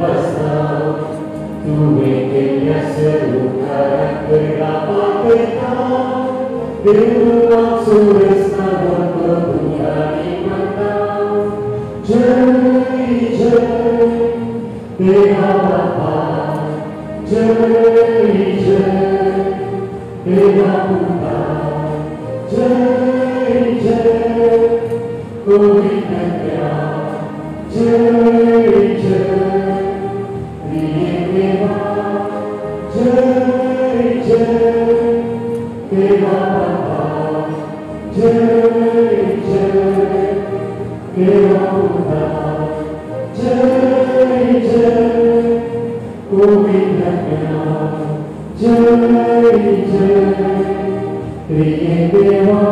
बसता तुवें केल्ल्या उपकाराक पात्रता देवा जय जय देवा बापा जय जय देवा पुता जय जय गोविंद्या जय जय प्रिय देवा जय जय देवा बापा जय जय देवा पुता जय जय गोविंद्या जय जय प्रिय देवा।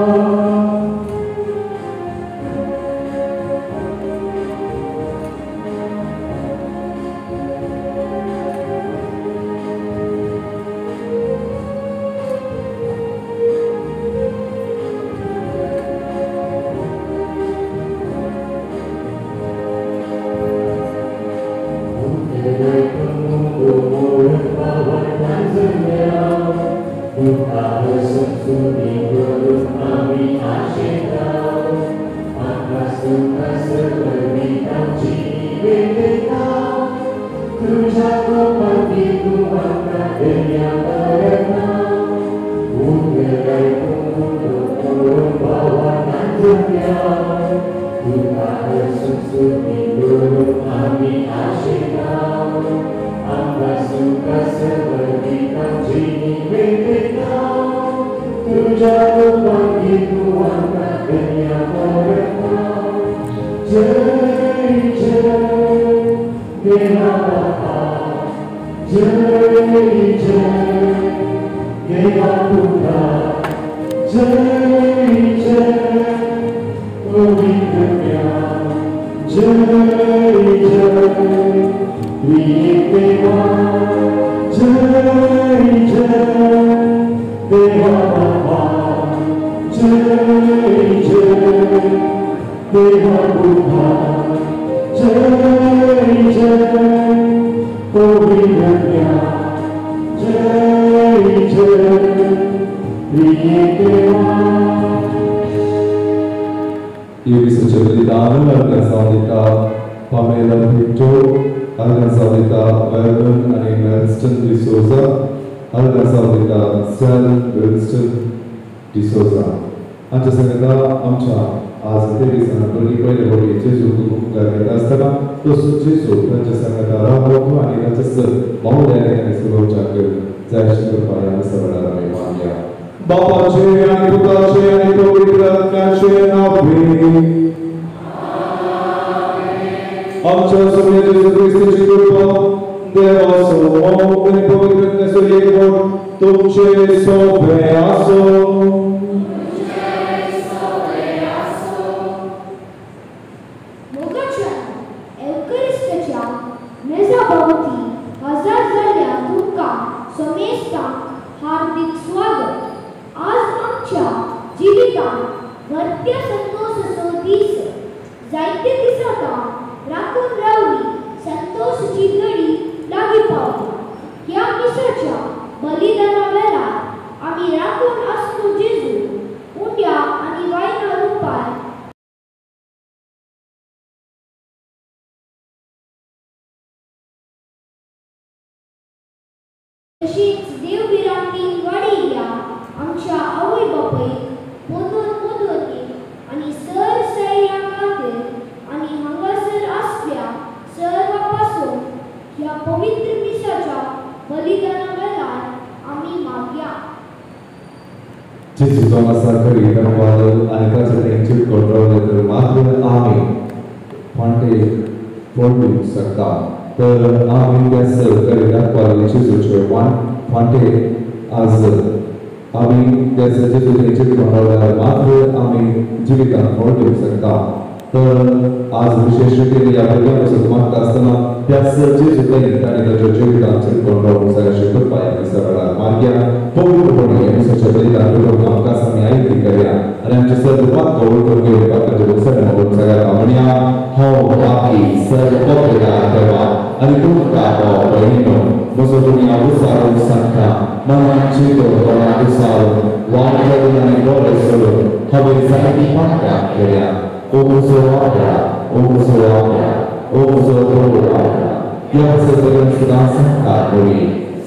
आनी तुमकां भाव भयणीनो म्हजो दुनिया उसारून सांगता मनान चिंतून कोणाक उसारून वाट आनी बरें सोडून हांवें जायतीं पातकां केल्या. ओ म्हजो वापरा, ओ म्हजो वापरा, ओ म्हजो प्रभू वापरा, ह्या सगळ्यां सुद्दां सांगता कवी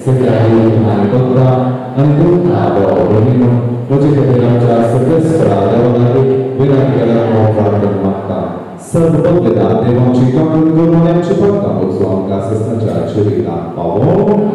सगळ्या आनी भक्ता आनी तुमकां भाव भयणीनो म्हजे खातीर आमच्या सगळेस्परा देवा लागीं विनंती केल्यार हांव प्रार्थना मागता. सर्व बदलेता देव आमची काकूट करून आनी आमची पातकां वचून आमकां सस्नाच्या जिवितांत पावोवं.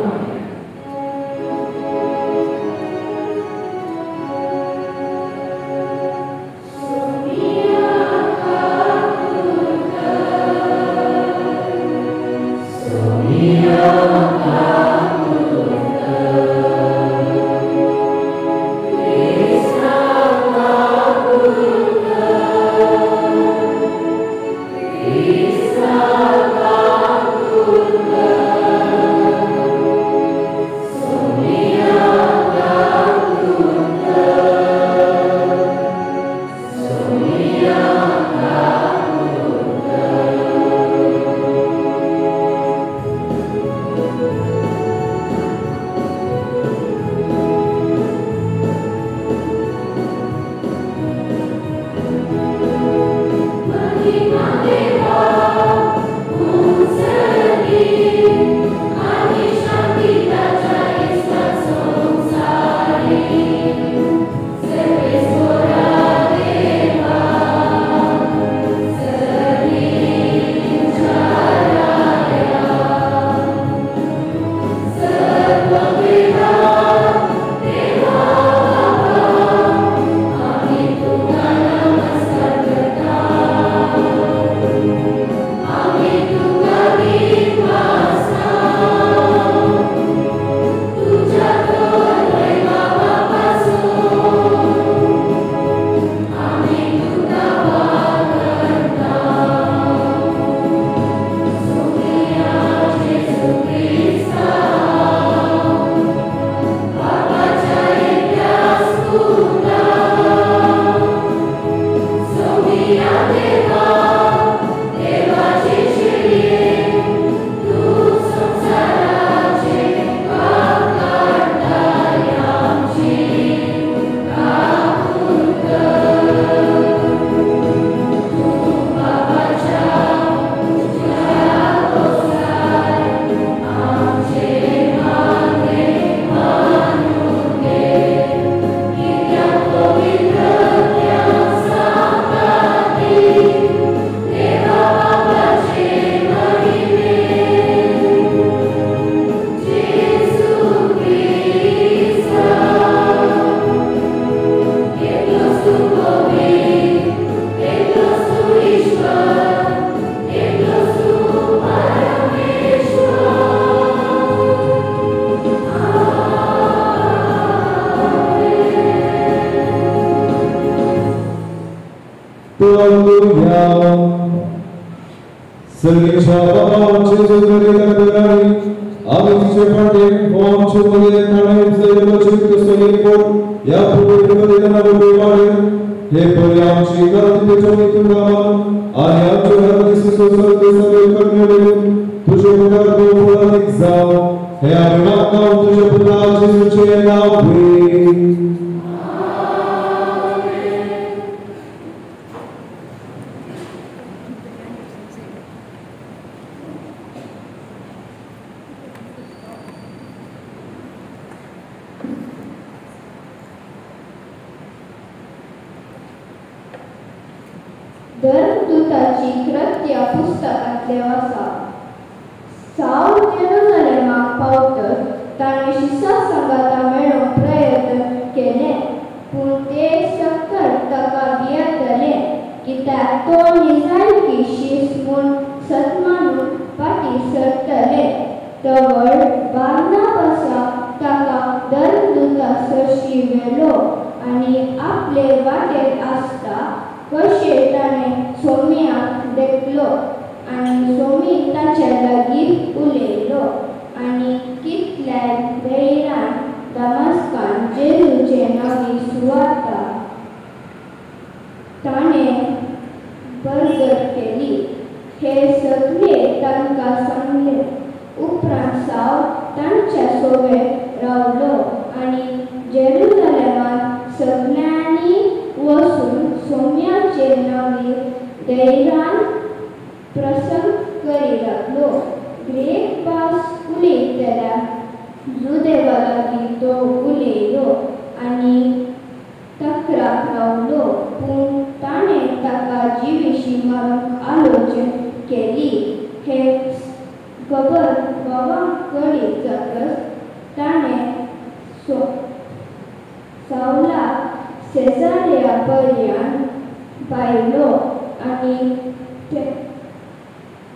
धर्मदूताची कृत्या पुस्तकांतलें आसा. सावल जेरुजलेमाक पावतच ताणें शिसा सांगाता मेळोवंक प्रयत्न केलें, पूण ते सकट ताका भियेतले कित्याक तो निजायकी शीस म्हूण सतमानून फाटीं सरतले. तवळ बार्नाबासाक ताका धर्मदूता सरशी व्हेलो आनी आपले वाटेर आसता कशें ताणें सोम्याक देखलो आनी सोमी ताचे लागीं उलयलो आनी कितल्या धैर्यान दमास्कान जेजूचे नवी सुवार्ता ताणें बरगत केली. हे सगळे तांकां सांगलें. उपरांत साव तांच्या सोवे रावलो आनी जेरुजलेमांत सगळ्यांनी वचून सोम्याचे नांवी धैर्यान प्रसंग करी लागलो. ग्रेक भास उलयतल्या जुदेवा लागीं तो उलयलो आनी तक्राक रावलो, पूण ताणें ताका जिविशी मारूंक आलोचन केली. हे खबर बाबांक कळी जातकच ताणें सावलाक सेजारिया पर्यंत पायलो आनी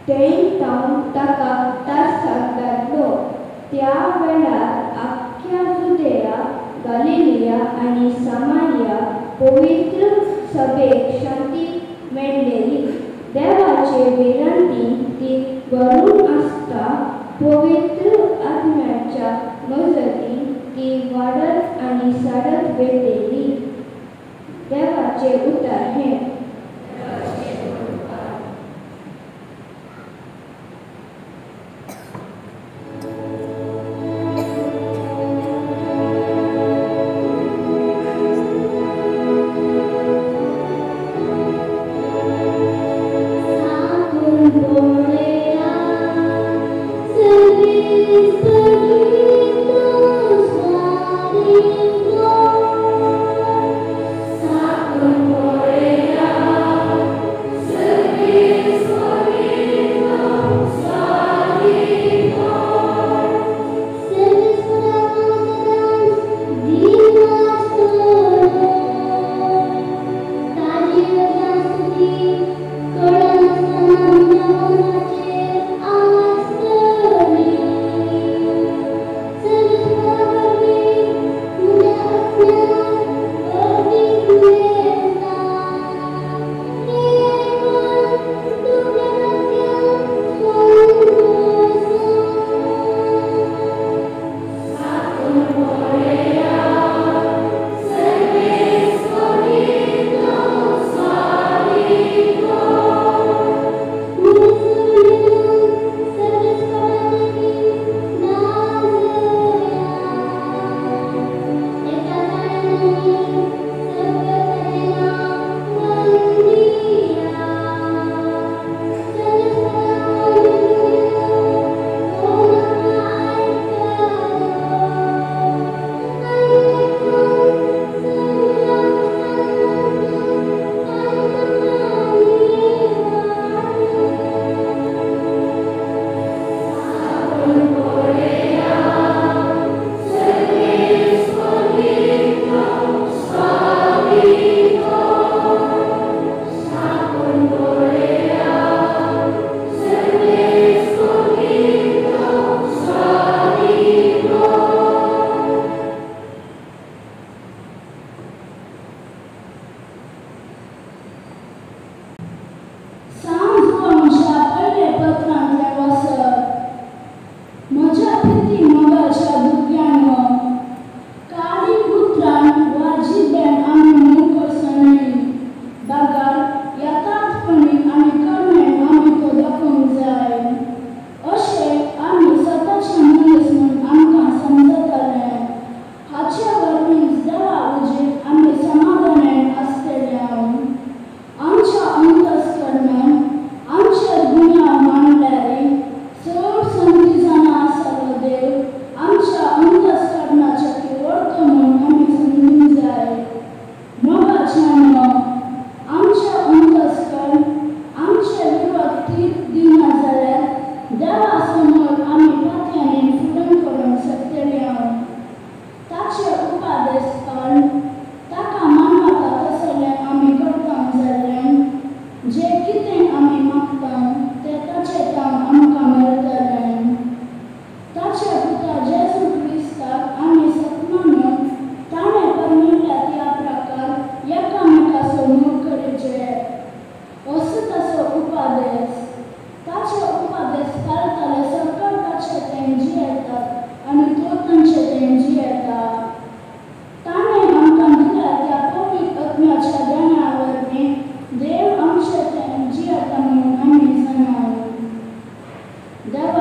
थंय तावन ताका तारसाक धाडलो. त्या वेळार आख्ख्या जुदेया, गालिलिया आनी सामारिया पवित्र सभेक शांती मेळ्ळेली. देवाचे भिरांतीन ती भरून आसता. पवित्र आत्म्याच्या मजतीन ती वाडत आनी साडत वेतेली. देवाचे उतर हें. Sakunporea.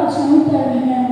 देवाचें उतर हें.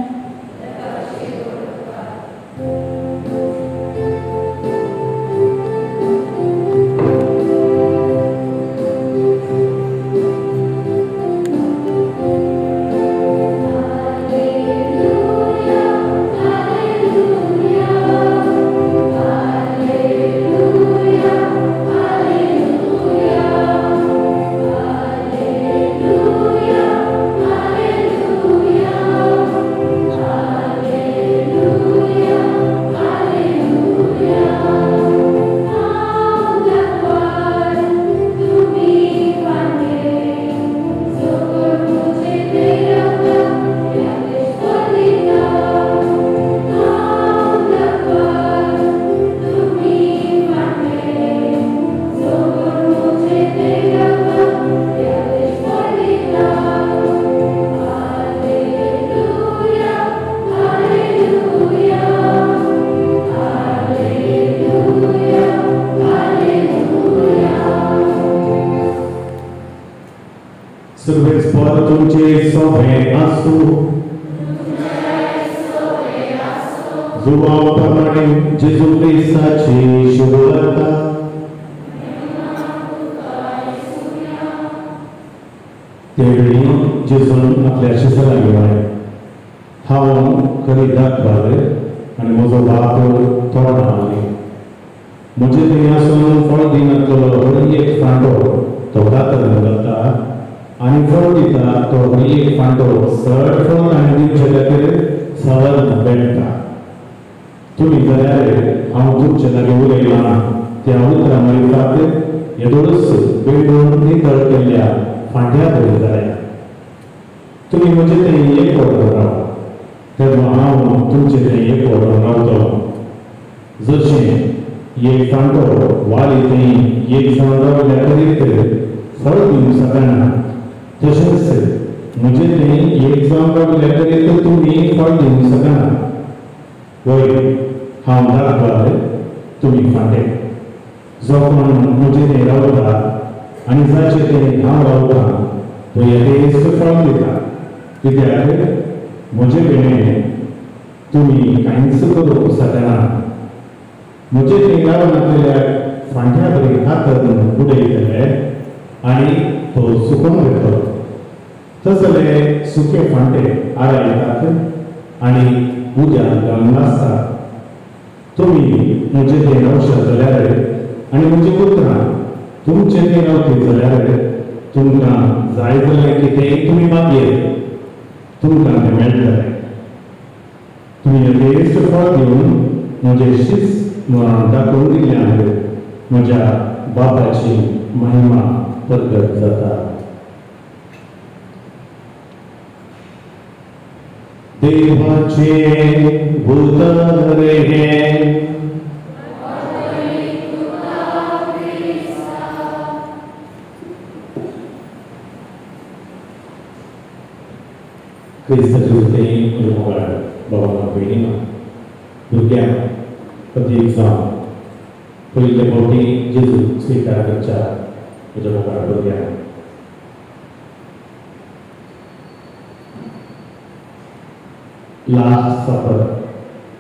Last Supper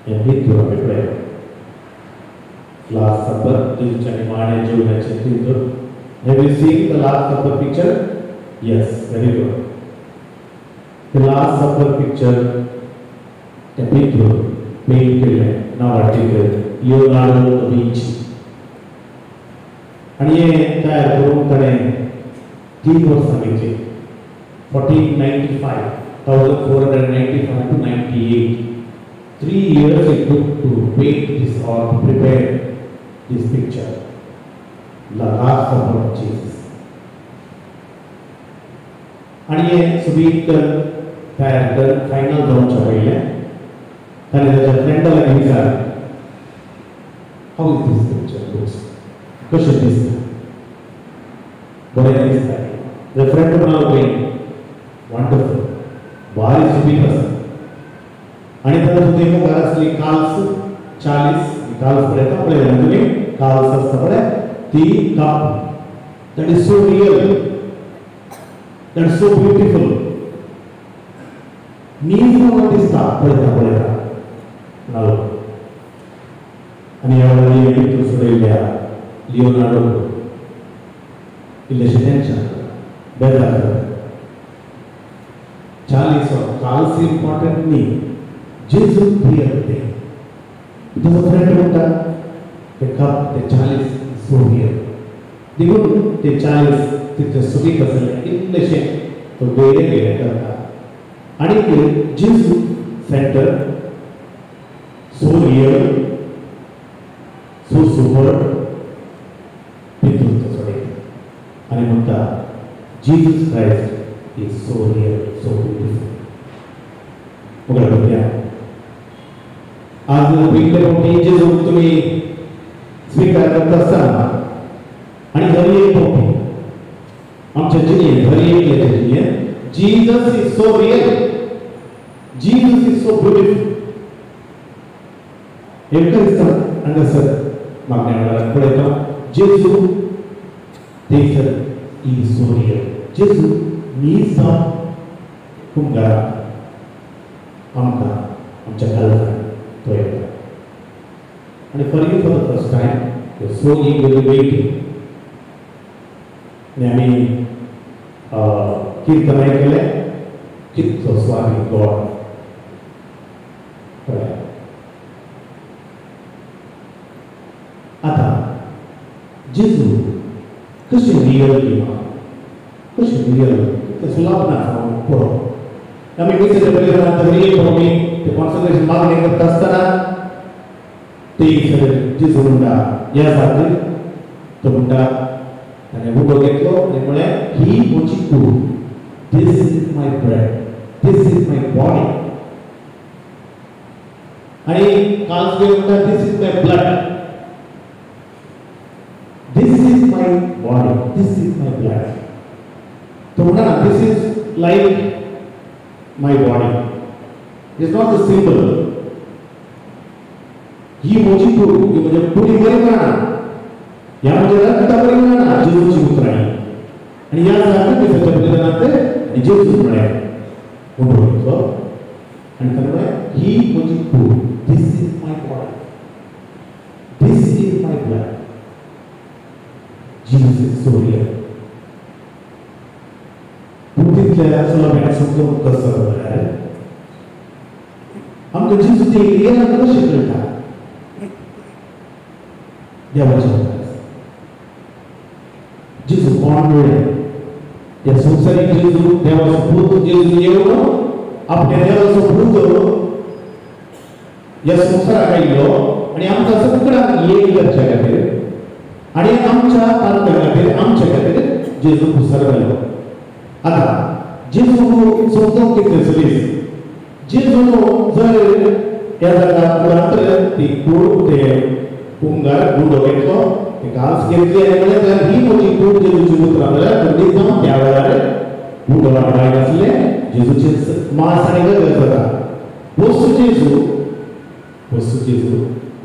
हें पिंतूर आमी पळयलां. Last Supper जेजूच्या निमाणें जेवणाचें पिंतूर. Have you seen the Last Supper picture? Yes, very good. The Last Supper picture तें पिंतूर पेंट केल्लें नांव लिओनार्डो दा विंची. आनी हें तयार करूंक ताणें 3 वर्सां घेतलीं. 1495 1495 to 98. 3 years it took to paint this or to prepare this picture, the Last Supper of Jesus. आनी हें सुबीत तयार कर फायनल जावच्या पयलें ताणें ताच्या फ्रेंडा लागीं विचारलें, how is this picture looks, कशें दिसता, बरें दिसता? फ्रेंड म्हणालो, वंडरफुल, भारी सुबीत आसा. आनी ताका तुजें मुखार आसली काल्स 40 काल्स पळयता पळयता तुमी काल्स आसता पळय ती cup. That is so real, that is so beautiful. नीज म्हणून दिसता पळयता पळयता नालो आनी ह्या वेळार पितूर सोडयल्या लियोनार्डो इल्लेशें टेंशन बेजार जाता. चालीस काल्स इम्पॉर्टंट न्ही, जेजू रियल ते. तुजो फ्रेंड म्हणटा ते कप ते चालीस सो रियल, देखून ते चालीस तितलें सुखीक आसलें इल्लेशें तो वेगळे वेगळे करता. आनी ते जेजू centre so real so super पितूर तो सोडयता आनी म्हणटा Jesus Christ is so real, so beautiful. मुखार भुरग्यांक आज पयले फावटी जेजूक तुमी स्विकार करता आसतना आनी हर एक फावटी आमच्या जिणेंत हर एकल्याच्या जिणेंत Jesus is so real, Jesus is so beautiful. एकच दिसता हांगासर मागण्या वेळार पळयता जेजू थंयसर is so real. जेजू नीज जावन कुमगाराक आमकां आमच्या काळजान तो येता. आनी for you for the first time you so eagerly waiting. आनी आमी किर्तनाय केलें कितलो स्वामी गॉड पळय. आतां जेजू कशें रियल किंवा कशें रियल तें सुलाप ना पळोवप. आमी मिसेच्या पयलीं तरी एक फावटी ते कॉन्सन्ट्रेशन मागणें करता आसतना ते जेजू म्हणटा ह्या सारकें तो म्हणटा ताणें उदक घेतलो आनी म्हळें ही म्हजी कूड, this is my bread, this is my body. आनी काल्स घेवन म्हणटा this is my blood, this is my body, this is my blood. तो म्हणटा ना this is like my body, it's not the symbol. ही म्हजी कूड, ही म्हज्या कुडी बरी म्हणा, ह्या म्हज्या रक्ता बरी म्हणा जेजूची उतरां. आनी ह्या सारकें मिसाच्या बलिदानांत आनी जेजू म्हळें उंडो घेतलो आनी ताणें म्हळें ही म्हजी कूड, this is my body, this is my blood. Jesus is so real. पूण तितल्या सुलभेन समजून कसो म्हळ्यार आमकां जेजू ते रियल कशें कळटा? देवाचें उतर. जेजू कोण म्हळ्ळें ह्या संवसारीक जेजू देवाचो पूत जेजू येवन आपल्या देवाचो पूत ह्या संवसाराक आयिल्लो आनी आमकां सगळ्यांक एक करच्या खातीर आनी आमच्या पातकां खातीर आमच्या खातीर जेजू कुसर घालो. आतां जेजू समजूंक कितलें सलीस जेजू जर ह्या जागा कुडांत ती कूड ते कुंगार गुंडो घेतलो ते घास घेतली आनी म्हणलें जाल्यार ही म्हजी कूड जेजूची उतरां जाल्यार खंडीत जावन त्या वेळार गुंडो वाडपाक आसलें जेजूचें मास आनी गरज जाता. वस्तू जेजू वस्तू जेजू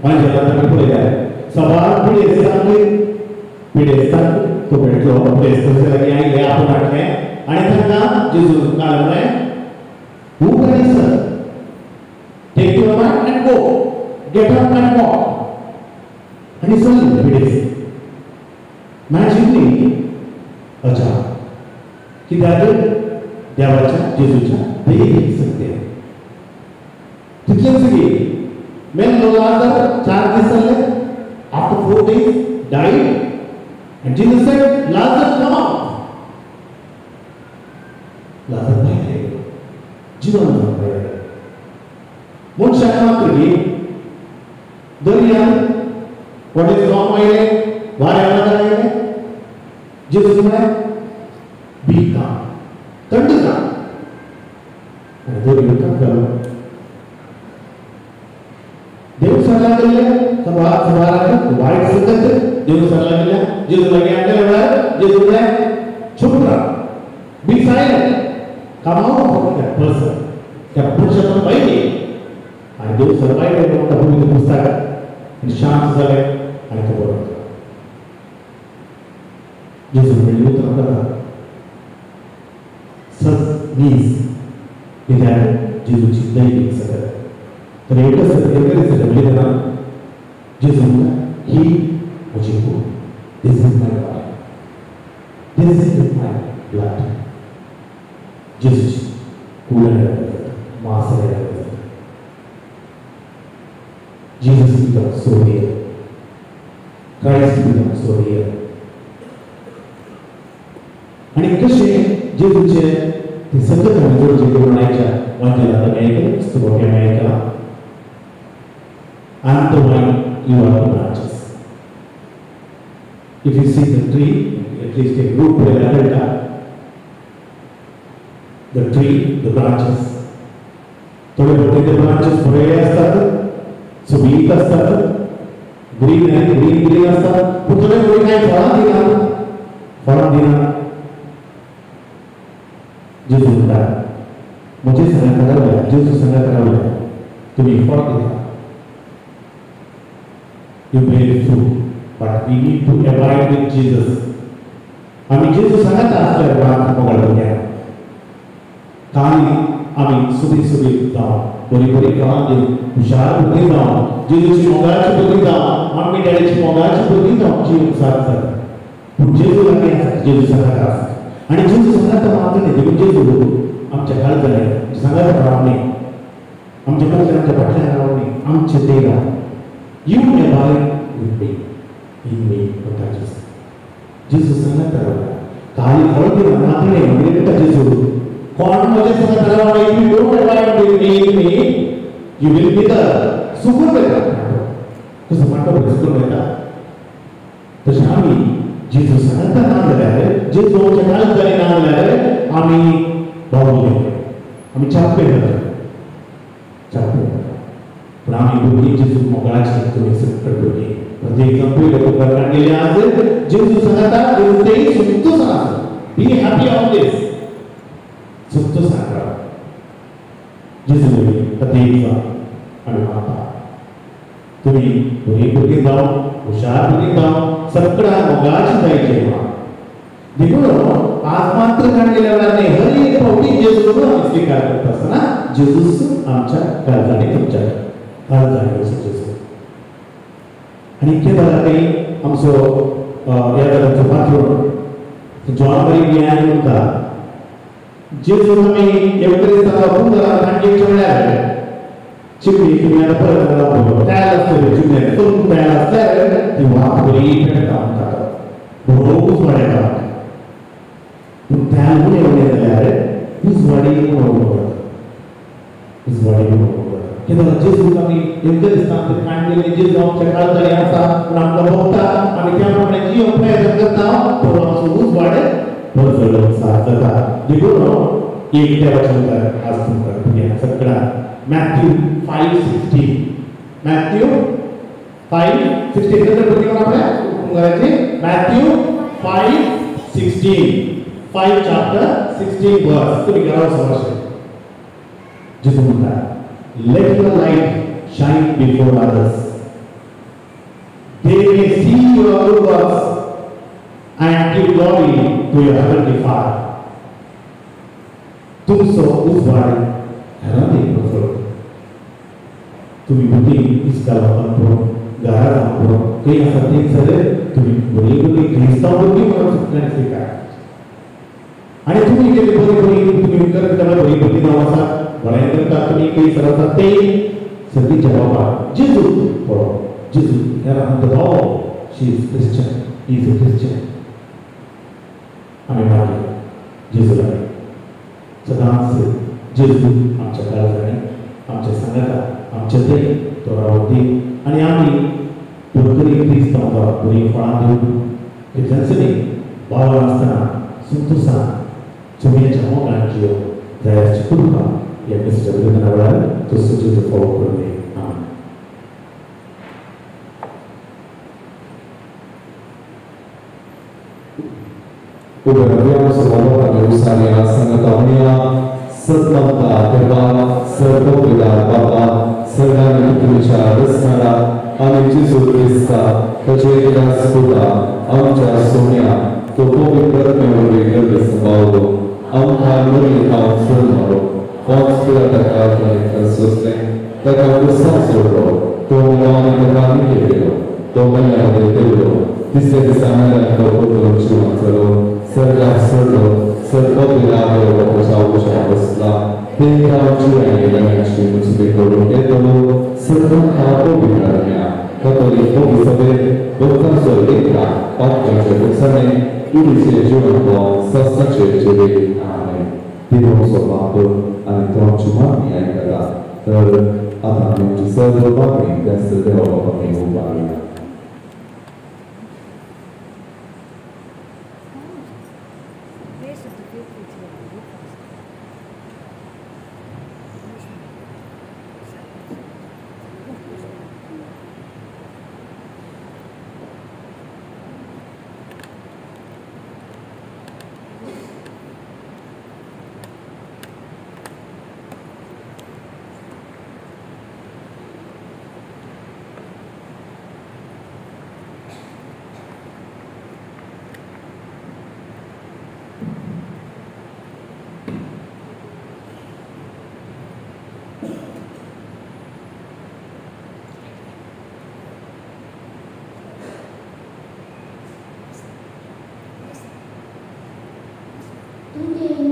वांजेलांत आमी पळयल्यार सवार पिडेस्तांक पिडेस्तांक तो मेळटलो. पिडेस्तांचे लागीं आयले आपूण हाडलें आनी तांकां जेजून काल म्हळें उब sir, take your mat and go, get up and walk. आनी चल्ले पिडेस्त मॅजिकली अच्छा कित्याक देवाच्या जेजूच्या दैवीक सत्य तितलेंच की मेल्लो लाजर 4 दीस जाले, after 4 days died and Jesus said Lazarus come out. Lazarus भायर आयलो, जिवंत जावन भायर आयलो. मनशाक मात्र दर्यान व्हडलें स्टॉर्म आयलें, वारें आयलें, जेजू म्हळें बी काम, थंड जा. आनी दर्यो थंड जालो. देव सरला गेले सभाराक वायट संगत देव सरला गेल्या जेजू लागीं हाडले वेळार जेजू म्हळें चूप राव, be silent, come out from that person. त्या मनशातून भायर ये. आनी देव सर भायर येयलो म्हणटा पवित्र पुस्तकात आनी शांत जालें आनी तो बरो जालो. जेजू म्हणलें उतरां जाता सज नीज कित्याक जेजूची दैवीक सगळं तर एकच एकच म्हणजे ना जेजू ही म्हजी कूड, this is my body, this is my blood. जेजूची कूड मांस जाता. Jesus becomes so real. Christ becomes so real. आणि कशें जेजूचे ते सगळं आमी जोडचे करून आयच्या वांजेला आमी आयकलां, पुस्तक आमी आयकलां. I am the vine, you are the branches. If you see the tree, at least a root पळयल्यार the tree, the branches. थोडे मोठे ते ब्रांचेस बरे असतात, सुबीत असतात, ग्रीन ग्रीन ग्रीन असतात, पूण थोडे थोडे कांय फळां दिना, फळां दिना. जेजू म्हणटा म्हजे सांगात रावल्या, जेजू सांगात रावल्या तुमी फळ दिता, you bear fruit, but we need to abide with Jesus. आमी जेजू सांगात आसल्यार वाट मोगळ भुरग्यांक कांय आमी सुबीत सुबीत जावं, बरी बरी फळां दिवन हुशार भुरगीं जावं, जेजूची मोगाची भुरगीं जावं, मम्मी डॅडीची मोगाची भुरगीं जावं, जीवन साथ जाता. पूण जेजू लागीं आसा, जेजू सांगात आसा. आनी जेजू सांगात मात्र न्ही, देखून जेजू आमच्या काळजांनी सांगात रावनी, आमच्या काळजान आमच्या फाटल्यान रावनी, आमचे देवा. You abide with me, in me म्हणटा जेजू. जेजू सांगात रावला काली फळ दिना मात्र न्ही, म्हणजे म्हणटा जेजू कोण म्हज्या सांगात रावना, if you don't abide with me, in me, you will be the सुकून वयता. कसो म्हणटा पळय सुकून वयता, तशें आमी जेजू सांगात ना जाल्यार, जेजू आमच्या काळजांनी ना जाल्यार आमी बावले, आमी चाप्पे जाता, चाप्पे जाता. पूण आमी भुरगीं जेजू मोगाची, तुमी सगळे भुरगीं म्हणजे एक्झाम्पल लोक घरान गेले आज जेजू सांगाता, जेजू तेय सुंतोसान आसा, बी हॅपी ऑलवेज, सुंतोसान राव. जेजू प्रत्येक जाण आमी मानता तुमी बरीं भुरगीं जावं, हुशार भुरगीं जावं, सगळ्या मोगाची जायचे. देखून आज मात्र काण गेल्या वेळार न्ही, हर एक फावटी जेजू आमी स्विकार करता आसतना जेजूस आमच्या काळजांनी, तुमच्या काळजांनी वचून जेजू. आनी कितें जालां काही आमचो ह्या घराचो पात्रोन जॉन मरी वियानी म्हणटा, जेजू आमी एवक्रिस्तान वापरून जाला काणजेच्या म्हळ्यार चिमणी तुमी आतां परत पळोवप तयार आसतली, चिमणी फुल तयार आसल्यार ती वाफ बरी पेटता म्हणटा, बरो उजवाड येता. पूण तयार उणें उणें जाल्यार उजवाडी उणो जाता, उजवाडी उणो जाता. कितें जालां जेजूक आमी एवक्रिस्तान काणजेले जेजू आमच्या काळजांनी आसा पूण आमकां भोगता, आमी त्या प्रमाणे जियोंक प्रयत्न करता, पूण आमचो उजवाड बरो साथ जाता. देखून एक देवाचें उतर आज तुमकां भुरग्यांक सगळ्यांक Matthew 5:16, Matthew 5:16 सगळे भुरगीं आपल्या घराचे मॅथ्यू 5:16, 5 chapter 16 verse तुमी घरा समजशे. जेजू म्हणटा, let your light shine before others, they may see your good works and give glory to your heavenly Father. तुमचो उजवाड घरांत एक प्रचोड. तुमी भुरगीं इस्काला पुरो, घरा जावन पुरो, खंय आसा थंयसर तुमी बरीं भुरगीं क्रिस्तांव भुरगीं म्हणून सगळ्यांनी स्विकार. आनी तुमी केली बरी बरी तुमी करत जाल्यार बरी भुरगीं जावन आसा, बरें करता तुमी खंयसर आसा ते सगळीं जबाबा जेजू पळो, जेजू हेरा म्हणटा, oh she is Christian, he is a Christian. आमी मागीर जेजू लागीं सदांच जेजू आमच्या काळजांनी, आमच्या सांगाता, आमच्या ते तो रावती. आनी आमी बरी क्रिस्तांव जावं, बरीं फळां दिवन इतलेंच न्ही, बावळ आसतना सुंतोसान चुमयेच्या मोगान जियो जायाची कृपा ह्या मिस्टर वेळार तो जेजू फॉलो करूं. आमेन. Uberabia संगतावणिया सतमता देवा सर्वपिता बाबा सर्वांनी तुमच्या रसणारा आनी जेजू क्रिस्ता ताचे एकदाच पुता आमच्या सोन्या तो पवित्र आत्मे वरवीं गर्भ सांबाळलो आमकां मरले खावन चलमारो. पोंच पिलाताका ताणें सोंसलें, ताका क्रुसार सोडलो, तो मेलो आनी ताका लिपयलो, तो मेल्या मदें देंवलो, तिसऱ्या दिसा मेल्यान तो परतून जिवन जालो, सर्गाक चडलो, सर्ग पिला देव बापाच्या उजव्या बसला, ते रावन जिव्यांनी मेल्यांची मुजबी करूंक येतलो, सर्वांक पवित्र आत्म्या, कथोलीक पवित्र सभेत, भक्तांचो एकता, पातकांचे भोगसणे, कुडीचें जिवनत्व, सस्नाचें जिवीत. आमेन. देवाचो बाप आनी तो आमची मागणी आयकता. तर आतां आमी आमची सर्व मागणी त्याच देवा बापाक उबारुया. Thank you.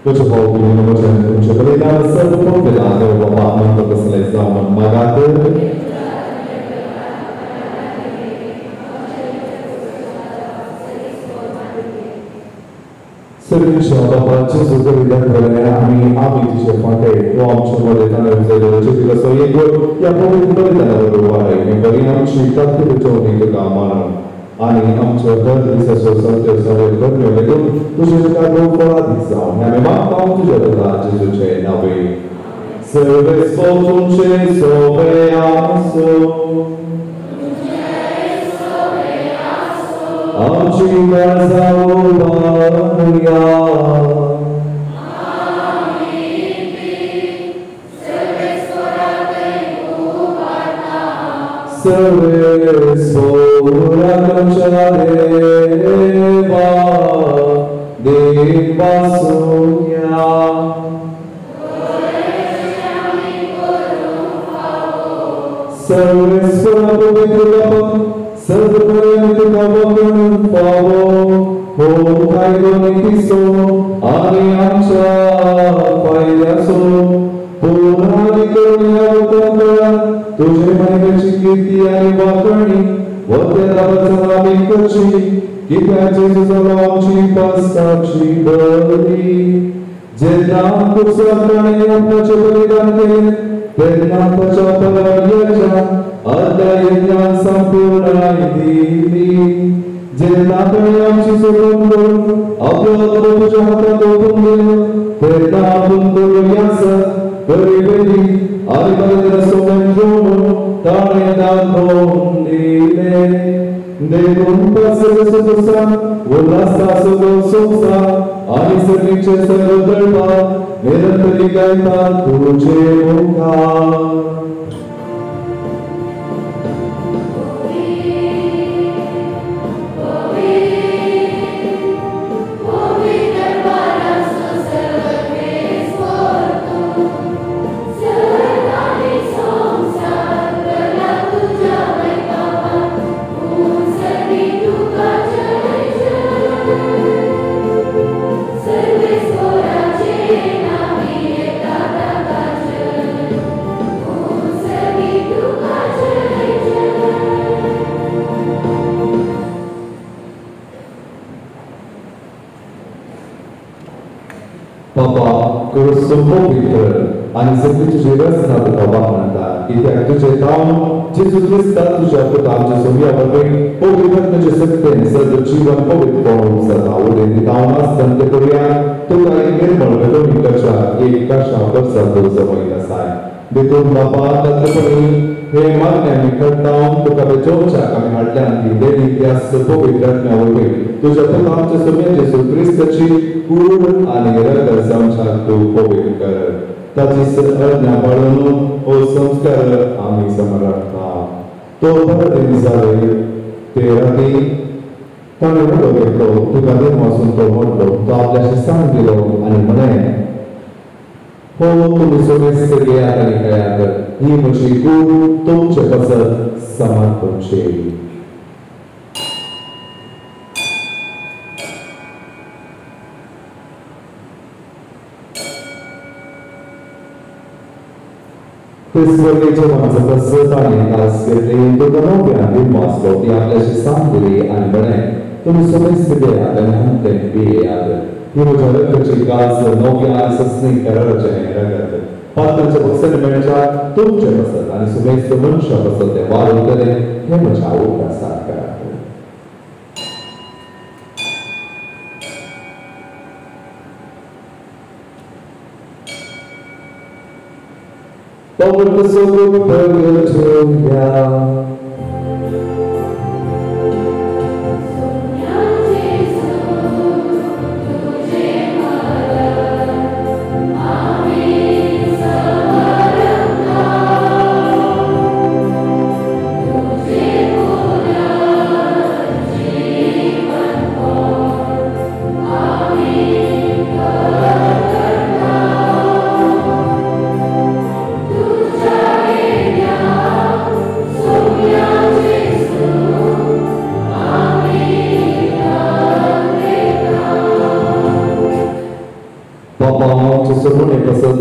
तुझे भाऊ वचन तुमचे बलिदान सर्व पवित्र देव बाबा आनंद बसले जावन मागात. सर्वेच्या बाबाचे बलिदान केले आमी आमी तुझे फाटे तो आमच्या मध्ये ताणें उजयलेलो जेजू कसो एक या पवित्र बलिदाना बरोबर हे बरी आमची तात्पुरती पेटोवणी तुका मानून आणि आमच्या दर दिसाचो सत्य सगळे करण्यो लेगून तुझे तुका फळादीक जावं आमी मागता तुज्या पुता जेजूचे नांवे. सर्वेस्पोर तुमचे सोबे आसो. आमची गरजा उबारुया. सर्वेस्पोराच्या देवा देवासुया. सर्वेस्पोरा पवित्र बाबा सर्वपर्यंत तुका वंदन फावो हो कायदो नितीचो आनी आमच्या फायद्याचो पूर्ण आनी करुण्या वतन तुझे महिमेची कीर्ती आनी वाकणी वत्या दाबाचा आमी करची कित्याक जेजू जालो आमची पास्काची बली. जेन्ना कुर्सार ताणें आपणाचें बलिदान केलें तेन्ना ताच्या परार्याच्या आदल्या यज्ञान संपूर्णाय दिली. जेन्ना ताणें आमची सोडवण करून आपलो आत्मो तुज्या हातांत ओंपून दिलो तेन्ना आपूण करुयास गरिबेली आनी बरें सोमेन घेवन ताणें दाखोवन दिलें. देखून पासलेचो संवसार उल्हासाचो संवसार आनी सगळीचे सर्व दळपाक निरंतरी गायता तुजे मुखार. बाबा क्रूस पवित्र आनी सगळी तुजी रचना तुका वापरता कित्याक तुजें नांव जेजू क्रिस्ता तुज्या पुता आमच्या सोम्या वरवीं पवित्र तुजें सत्तेन सद जीवन पवित्र जाता. उलयत दिता आसतना ते करुया तुका एक निर्मळ वेदोनी करच्या एक कशा वर्सा तूं जमयत आसाय. देखून बाबा तातूंतपणी हे मागणें आमी करता तुका बेचोवच्याक आमी हाडल्यान ती देणी त्यास पवित्र आत्म्या वरवीं तुज्या पुता आमच्या सोम्या जेजू क्रिस्ताची कूड आनी रगत जावच्याक तूं पवित्र कर. ताची आज्ञा पाळून हो संस्कार आमी समराखता. तो बरें जाले ते राती ताणें उलो घेतलो तुका देव वाचून तो मोडलो तो आपल्याशी सांग दिलो आनी म्हळें हो तुमी सगळे घेयात आनी खेळात ही म्हजी कूड तुमचे पासत समर्पणची. तेच जेवण जाता ताणें तास घेतले तुका नव्यान दिवपाचो ती आपल्याशी सांग दिली आनी म्हळें तुमी सगळे घेयात आनी हांतलें पियेयात ही म्हज्या रक्ताची गाज नव्या आनी सस्नी कराराचें रगत पात्राच्या पक्षाने मेळच्या तुमचे पासत आनी सगळेच मनशां पासत तें वार उरतलें हें म्हज्या उगडासाक करात. पवित्र प्रगटोया. Yeah.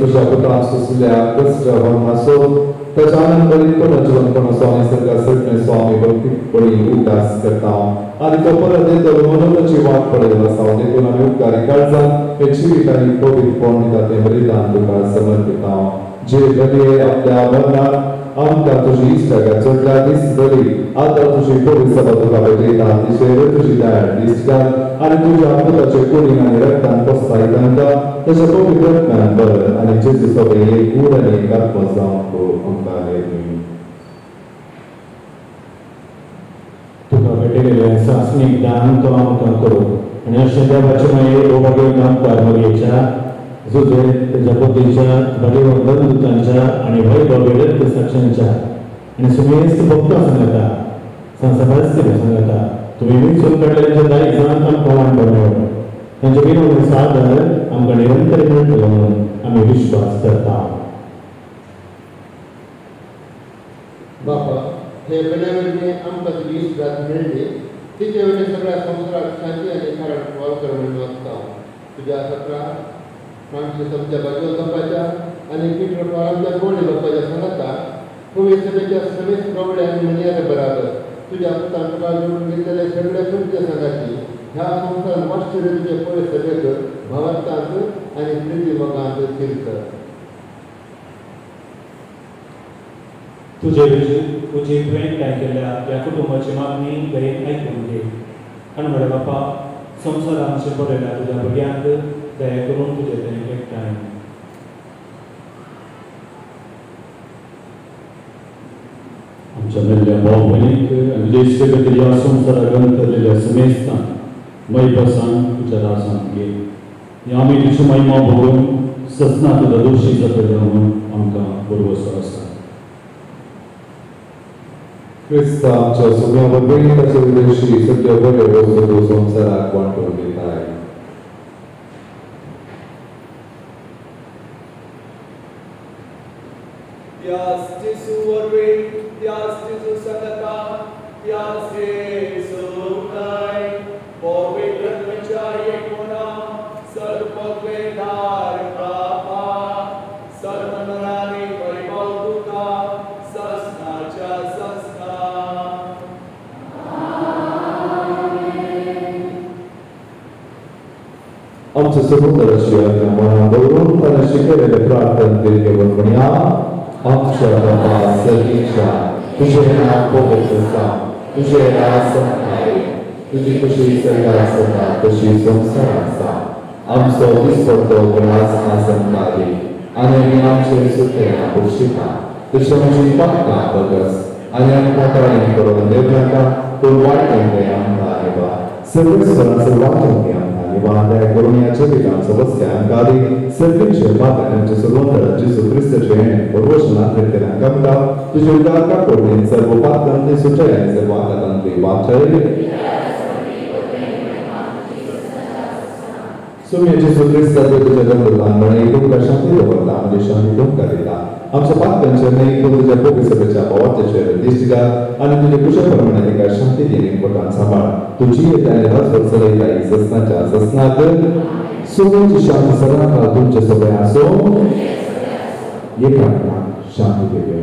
तुझ्या पुतान सोंसल्या कश्ट वर्णासो ताच्या आनंद बरी पुनर्जिवनपण स्वामी सरकार सगळे स्वामी भक्तीपणी उदास करता आनी तो परत येतलो म्हणून ताची वाट पळयत आसा. देखून आमी उपकारी काळजान हे जिवीत आनी पवित्रपण दिता तें बलिदान तुका समर्पिता. जे बलये आपल्या मरणाक आमकां तुजी इश्टागत जोडल्या दीस बरी आतां तुजी पवित्र सभा तुका भेटयता. तिचेर तुजी दया दीस घाल आनी तुज्या पुताचे कुडीन आनी रक्तान पस्ताय तांकां ताच्या पवित्र रक्तान बरं आनी जेजू सभे एक गूढ आनी एक आत्मो जावन तूं आमकां लेगीत. तुका भेटयलेलें सासणीक दान तो आमकां करूं आनी अशें देवाचे मागीर भाग्यवंत आमकार मरयेच्या जुजे ताच्या पोतीच्या भाग्यवंत दुतांच्या आनी वैभव साक्षांच्या आनी सुमेस्त भक्तां सांगता संसदास्ती सांगता तुमी विंचून काडलेल्यांच्या दायजान आमकां वांटो मेळो तांचे विनवणी सादर आमकां निरंतर मेळटलो म्हणून आमी विश्वास करता. बापा हे बन्या आमकां तुजी इश्टागत मेळ्ळी तिचे वयली सगळ्या संवसाराक शांती आनी कारण वावर कर म्हणून मागता. तुज्या सतरा फ्रांसीस आमच्या भाग्यवंत बापाच्या आनी पिटर पॉल आमच्या गोंडी बापाच्या सांगाता पवित्र सभेच्या समेस्त प्रवळे आनी मर्यादे बराबर तुज्या पुतान तुका जोडून घेतलेले सगळे तुमच्या सांगाती ह्या संवसारान वाश्चर्य तुजे पवित्र सभेक भावार्थांत आनी प्रिती मोगांत थीर कर. तुजे तुजी तुवें काय केल्या ह्या कुटुंबाची मागणी दयेन आयकून घे आनी व्हडा बापा संवसारांत बरयल्या तुज्या भुरग्यांक दया करून तुजे तें एकठांय. आमच्या मेल्ल्या भाव भयणीक आनी देश खातीर ह्या संवसाराक अंतरलेल्या समेस्तांक मैपासान तुज्या राजांत घे. आमी तुजी महिमा भोगून ससना तुज्या दोशी जातले म्हणून आमकां भरवसो आसा. क्रिस्त आमच्या सुम्या वरवीं ताचे उद्देशी सगळ्यो बऱ्यो वस्तू तूं संवसाराक वांटून दिताय. त्यास जेजू वरवीं त्यास जेजू सांगाता त्यास जेजू पवित्र आत्म्याच्या एकपणा सर्वपवित्र बापा सर्व नरांनी वैभव तुका ससनाच्या ससना. आमच्या समुद्राशी आज्ञा मनान दवरून ताणें शिकयलेलें प्रार्थना दीर्घ म्हणया. आमच्या बापा सर्गीच्या तुजें नांव पवित्र जावं, तुजें राज आमकां येवं, तुजी कशी सर्गार आसता तशी संवसारांत जावं. आमचो दिसपडतो ग्रास आज आमकां दी आनी आमी आमचे सुटये बक्षिता तशी आमची पातकां बगस आनी आमकां ताळी करून देव नाका पूण वायट तें आमकां निवा सर्वेस्वराचो वाचून घे आमकां निवा दया करून ह्या जिवितांचो वस्त्या आमकां दी. सर्वेचे पातकांचे सर्वंतर जेजू क्रिस्ताचें परवशनात आमकां तुजे उदार काकोडीन सर्व पातकांतली सुटय आनी सर्व आघातांतली वाचय. सुम्या जेजू क्रिस्ताचे तुज्या दत्तुतान म्हणे तुमकां शांती दवरता म्हणजे शांती तुमकां दिता. आमच्या पातकांचेर न्हय पूण तुज्या पवित्र सभेच्या भावार्थाचेर दिश्ट घाल आनी तुजे कुशळ प्रमाणे तिका शांती दी पोटान सांबाळ. तुजी येता आनी राजवट चलयता ससनाच्या ससनाक. सुम्याची शांती सदांकाळ तुमचे सगळे आसूं. एकामेकांक शांती दिवया.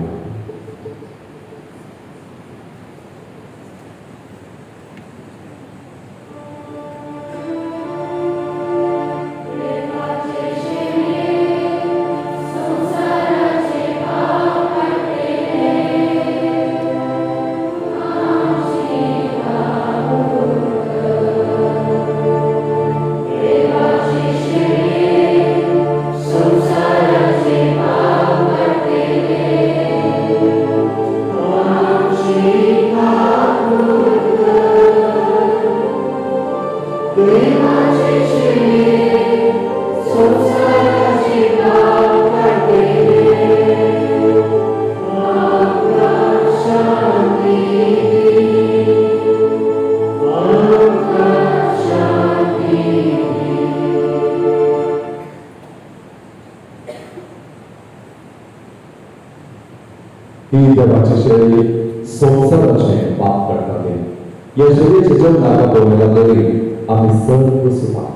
ही देवाची शैली संवसाराचें पाप करता तें ह्या शैलीचे जल्माक आपोवंक लागलेली आमी सर्व सुखाक.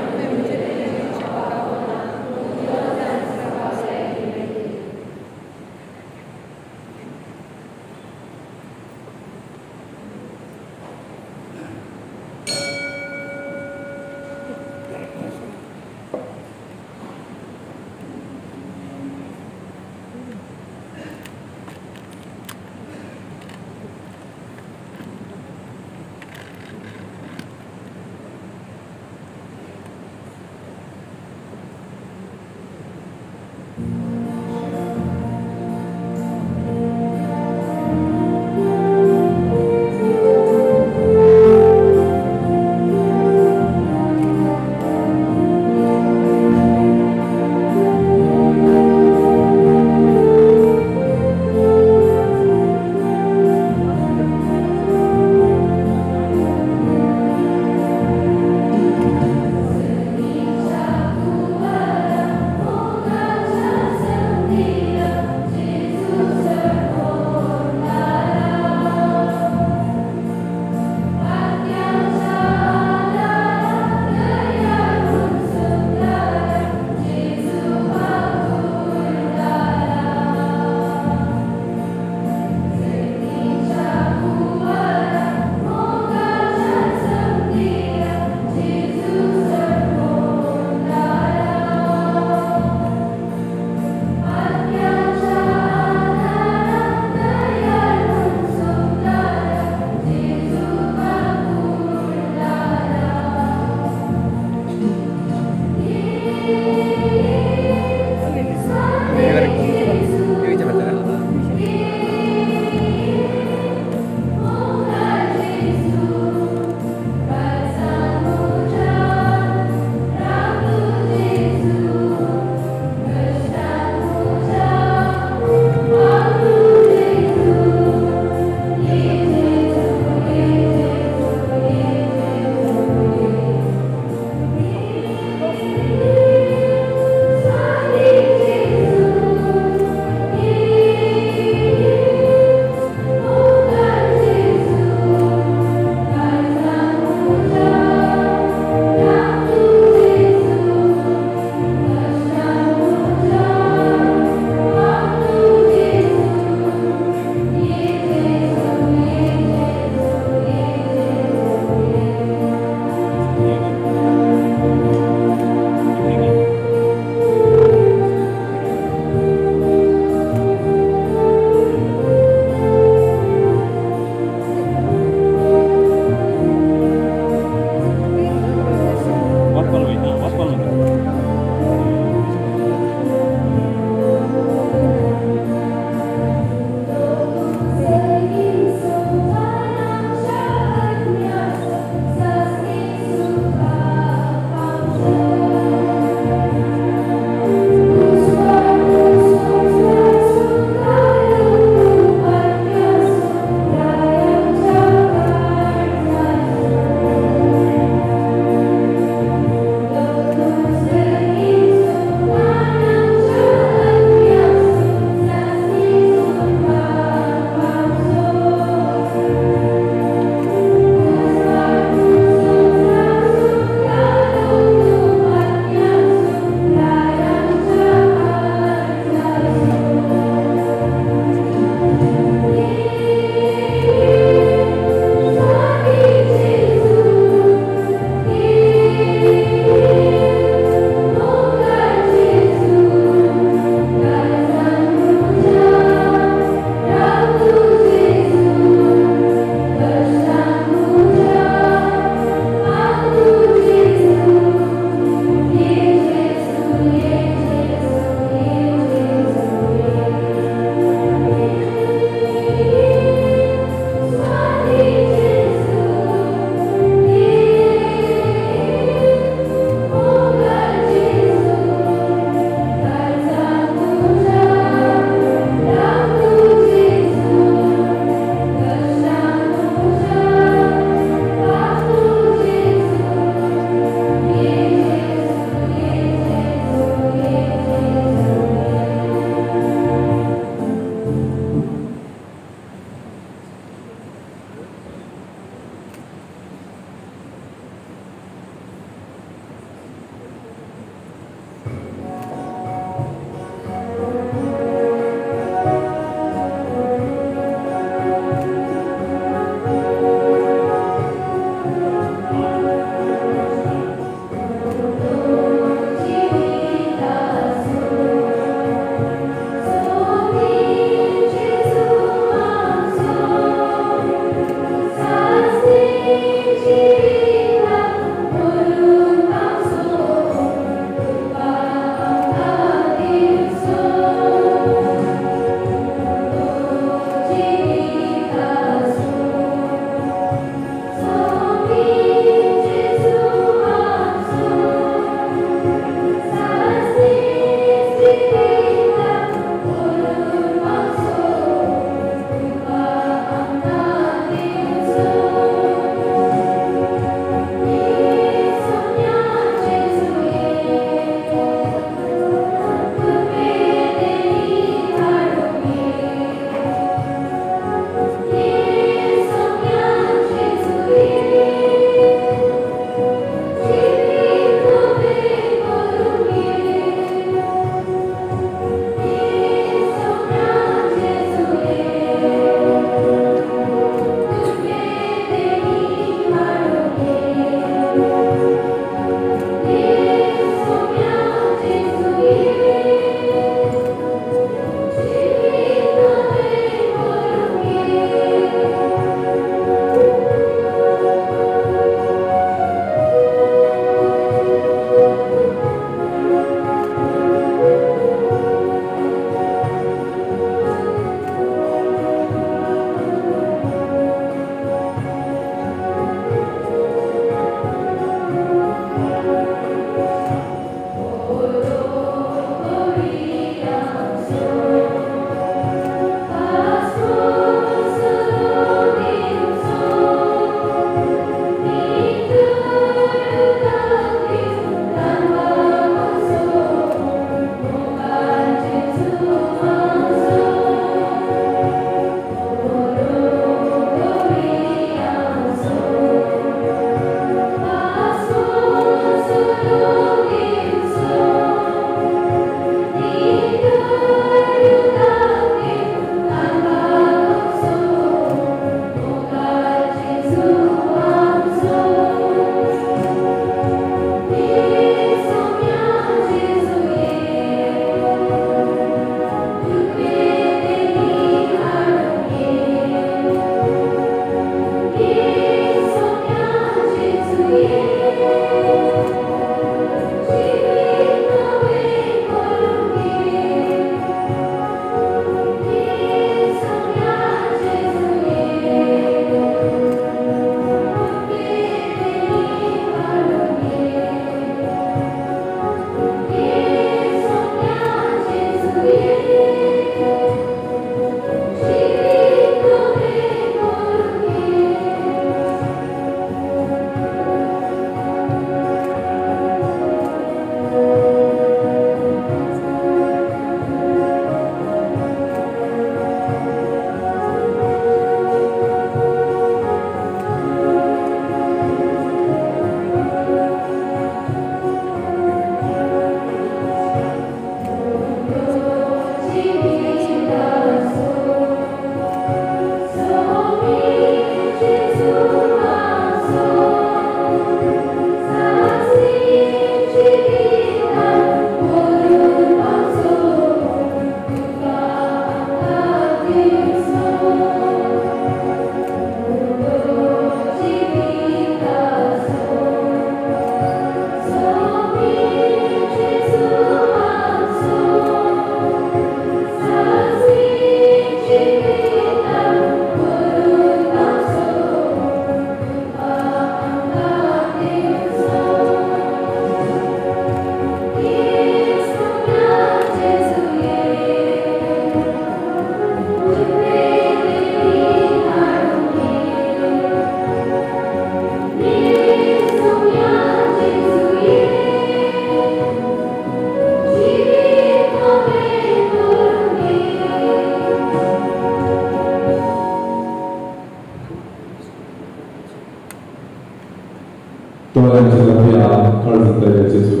Gesù.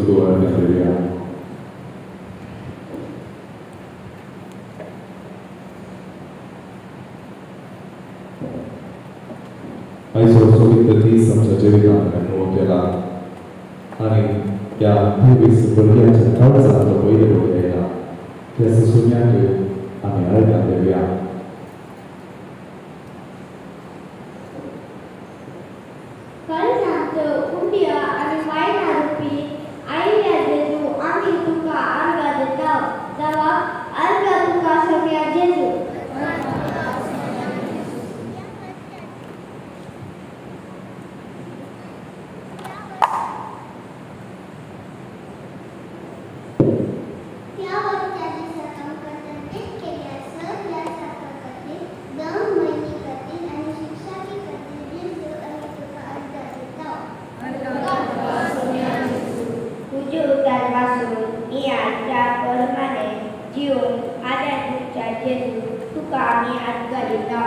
आयचो पवित्र दीस आमच्या जिवितांत अनुभव केला आनी त्या 23 भुरग्यांच्या काळजांत तो पयले पयले येयला त्या सुसुम्याक आमी अर्गां दिवया. काळजांत उंड्या आनी वायना रुपी आयिल्ल्या जेजू आमी तुका आर्गां दिता. जावा आर्गां तुका सगळ्या जेजू. त्या वरच्या दिसा आमकां तंटीत केल्या सगळ्या साका खातीर, दम म्हयनी खातीर आनी शिक्षाकी खातीर जेजू आमी तुका अर्गां दिता. तुजे उतार वासून नियाच्या परमाने जिवन आद्या तुमच्या जेजू तुका आमी आर्गां दिता.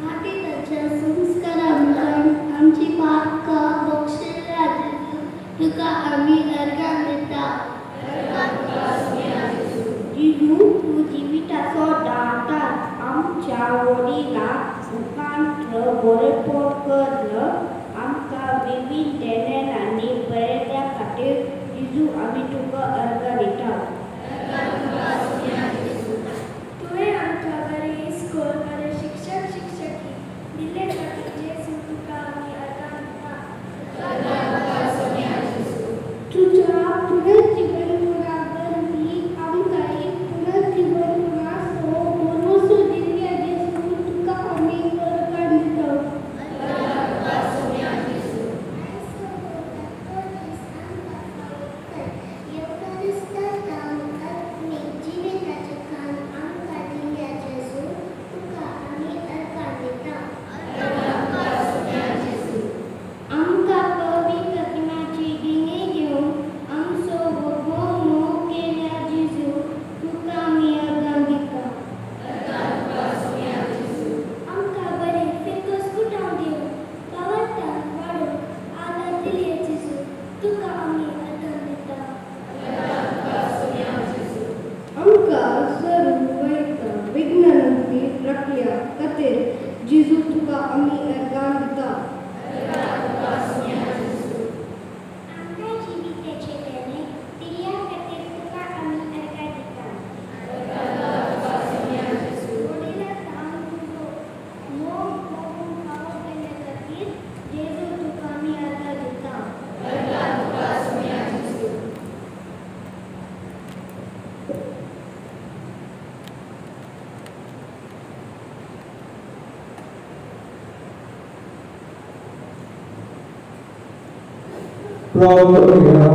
भातीताच्या संस्कारांतल्यान आमची पापकां बक्षिल्ल्या जेजू तुका आमी अर्गां दिता. जेजू तूं जिविताचो दाता आमच्या वडिला मुखांत्र बरेपण कर आमकां विवीध देणेलांनी बरयल्ल्या खातीर जेजू आमी तुका अर्गां दिता. तुवें आमकां बरें इस्कोल, बरे शिक्षक शिक्षकी दिल्ले खातीर जेजू तुका आमी अर्गां दिता. तुज्या पुनर्जीवनपणा वरवीं आमकां एक पुनर्जीवनपणाचो भरवंसो दिल्ल्या जेजू तुका आमी अर्गां दिता. आमकां पवित्र आत्म्याची देणगी घेवन आमचो भोव मोग केल्या जेजू तुका आमी अर्गां दिता. आमकां बरें फिरकस कुटाव दिवन भावार्थान वाडोवन आदार दिल्ले जेजू तुका आमी अर्गां दिता. आमकां सर्व वयता विज्ञानांतली राखल्या खातीर जेजू तुका आमी अर्गां दिता. आमकां जिविताचें देणें दिल्ल्या खातीर तुका आमी अर्गां दिता. वडिला सावन तुजो मोग भोगूंक फावो केल्ले खातीर जेजू तुका आमी अर्गां दिता. प्रार्थना.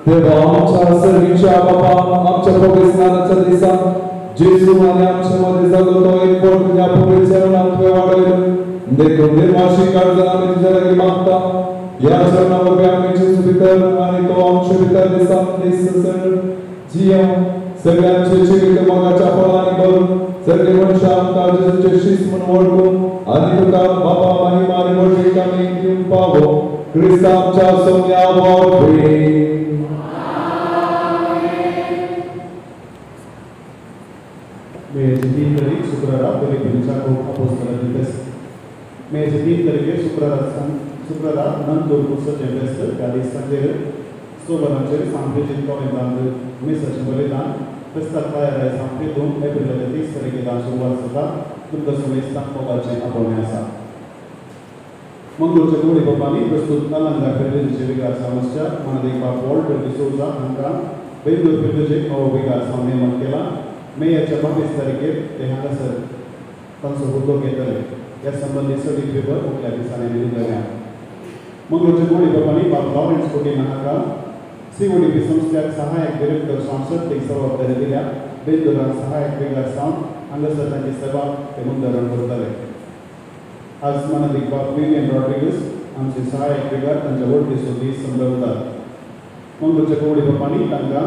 देवा आमच्या सर्वीच्या बापा आमच्या पवित्र दिसा जेजू आनी आमच्या मदें जालो तो एक फावट तुज्या पवित्र चरणांत तुवें वाडयलो देखून निर्माशी काळजान आमी तुज्या लागीं मागता. ह्या चरणा वरवीं आमी जेजू भितर आनी तो आमचे भितर दिसान दीस जियेवं सगळ्यांचे जिवीत मोगाच्या फळांनी भरून सगळे मनशां आमकां जेजूचे शीस म्हूण वळखून आनी तुका बाबा महिमा आनी व्हडवीक आमी दिवंक पावो क्रिस्ता आमच्या सोम्या वरवीं. मेचे 3 तारीख शुक्रारा फिलिपिन्सच्या अपोस्तलाची फेस्त. मेचे 3 तारखेर शुक्रारा नंदूर पुरसाचें फेस्त. त्या दीस सांजेर 6 वरांचेर सांफ्रेजीन कॉवेंतांत मिसाचें बलिदान. फेस्ताक तयार सांफ्रे 2 एप्रिलाच्या 30 तारखेला सुरवात जाता. तुमकां समेस्तांक मोगाचें आपोवणें आसा. मंगळूरच्या गोडी बाबांनी प्रस्तुत अलंकार फिर्गजेचे विगार समस्या मानदीक बाब वॉल्टर डिसोजा हांकां बेंगळूर फिर्गजेक नवो विगार जावन नेमक केला. मेयाच्या 22 तारखेर ते हांगासर तांचो हुद्दो घेतले. ह्या संबंदी सगळी खबर मुखल्या दिसांनी दिली. मंगळूरच्या गोडी बाबांनी बाब लॉरेन्स कोटीन हांकां CODP संस्थ्याक सहायक डिरेक्टर जावन सत्तेक जबाबदारी दिल्या. बेंदुरान सहायक विगार जावन हांगासर तांची सेवा ते मुंदारण करतले. आज मानदीक बाब विवियन रॉड्रिगस आमचे सहायक विगार तांच्या वडकेचो दीस संभ्रमतात. मंगळूरच्या कोवडी बापांनी तांकां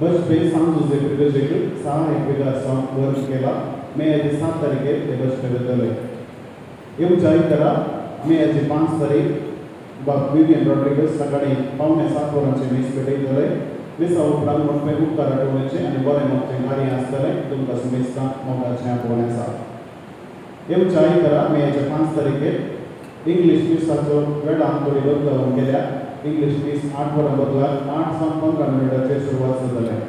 बजपे सांत जुझे फिर्गजेक सहायक विगार जावन वर्ग केला. मेयाचे 7 तारखेर ते बजपे वतले. येवच्या आयतारा मेयाची 5 तारीख बाब विवियन रॉड्रिगस सकाळी 6:45 वरांचेर मीस भेटयतले. मिसा उपरांत मोठे उपकार आठोवण्याचें आनी बरें मागचें कार्य आसतलें. तुमकां समेस्तांक मोगाचें आपोवणें आसा. येवच्या आयतारा मेयाच्या 5 तारखेर इंग्लीश मिसाचो वेळान थोडी बदलावण केल्या. इंग्लीश मीस 8 वरां बदलाक 8:15 सुरवात जातलें.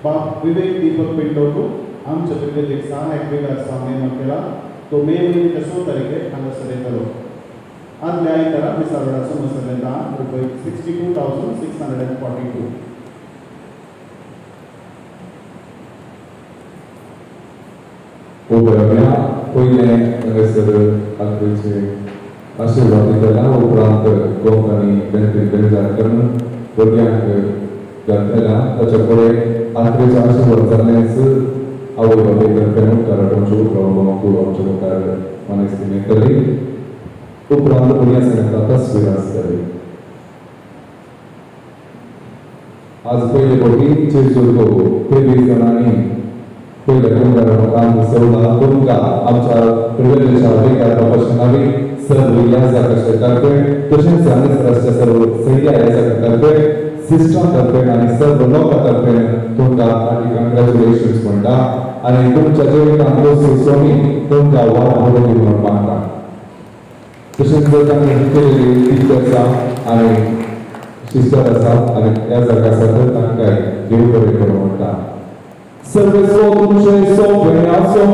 बाप विवेक दीपक पिंटोटू आमच्या पिरगेक सहायक विगार जावन नेमक केला. तो मे म्हयन्याच्या 6 तारखेर हांगासर येतलो. आदल्या आयतारा मिसा वेळार समजलें दान रुपये 62,642. उबरम्या पयलें हांगासर आखरीचे आशिर्वाद दितला. उपरांत गोंक आनी बेंतीन बेंजार करून भुरग्यांक घातलेला. ताच्या फुडें आखरीचो आशिर्वाद जाल्लेंच आवय बापूय तर्फे मुखार आमचे उतरां आमच्या मुखार मानेस्ती मेळटली. उपरांत भुरग्यां सांगता तस्वीर आसतली. आज पयले फावटी जेजूचो 23 जाणांनी पयल्या कुंगारा मुखार सोडला. तुमकां आमच्या प्रिवेलेच्या विकार बापाच्या सर्व याजकाच्या तर्फे तशेंच हांगासर सर्व सगळ्या याजका तर्फे सिस्टरा तर्फे आनी सर्व लोकां तर्फे तुमकां आनी कंग्रेच्युलेशन्स म्हणटा आनी तुमच्या जिवितांत स्वामी तुमकां वाट बरोवन दी म्हणून मागता. तशेंच जर तांणी केलेली टिचर्स आनी सिस्टर आसा आनी याजक आसा तर तांकांय देव बरें करूं म्हणटा. सर्वेस्व तुमचे सोबे आसूं.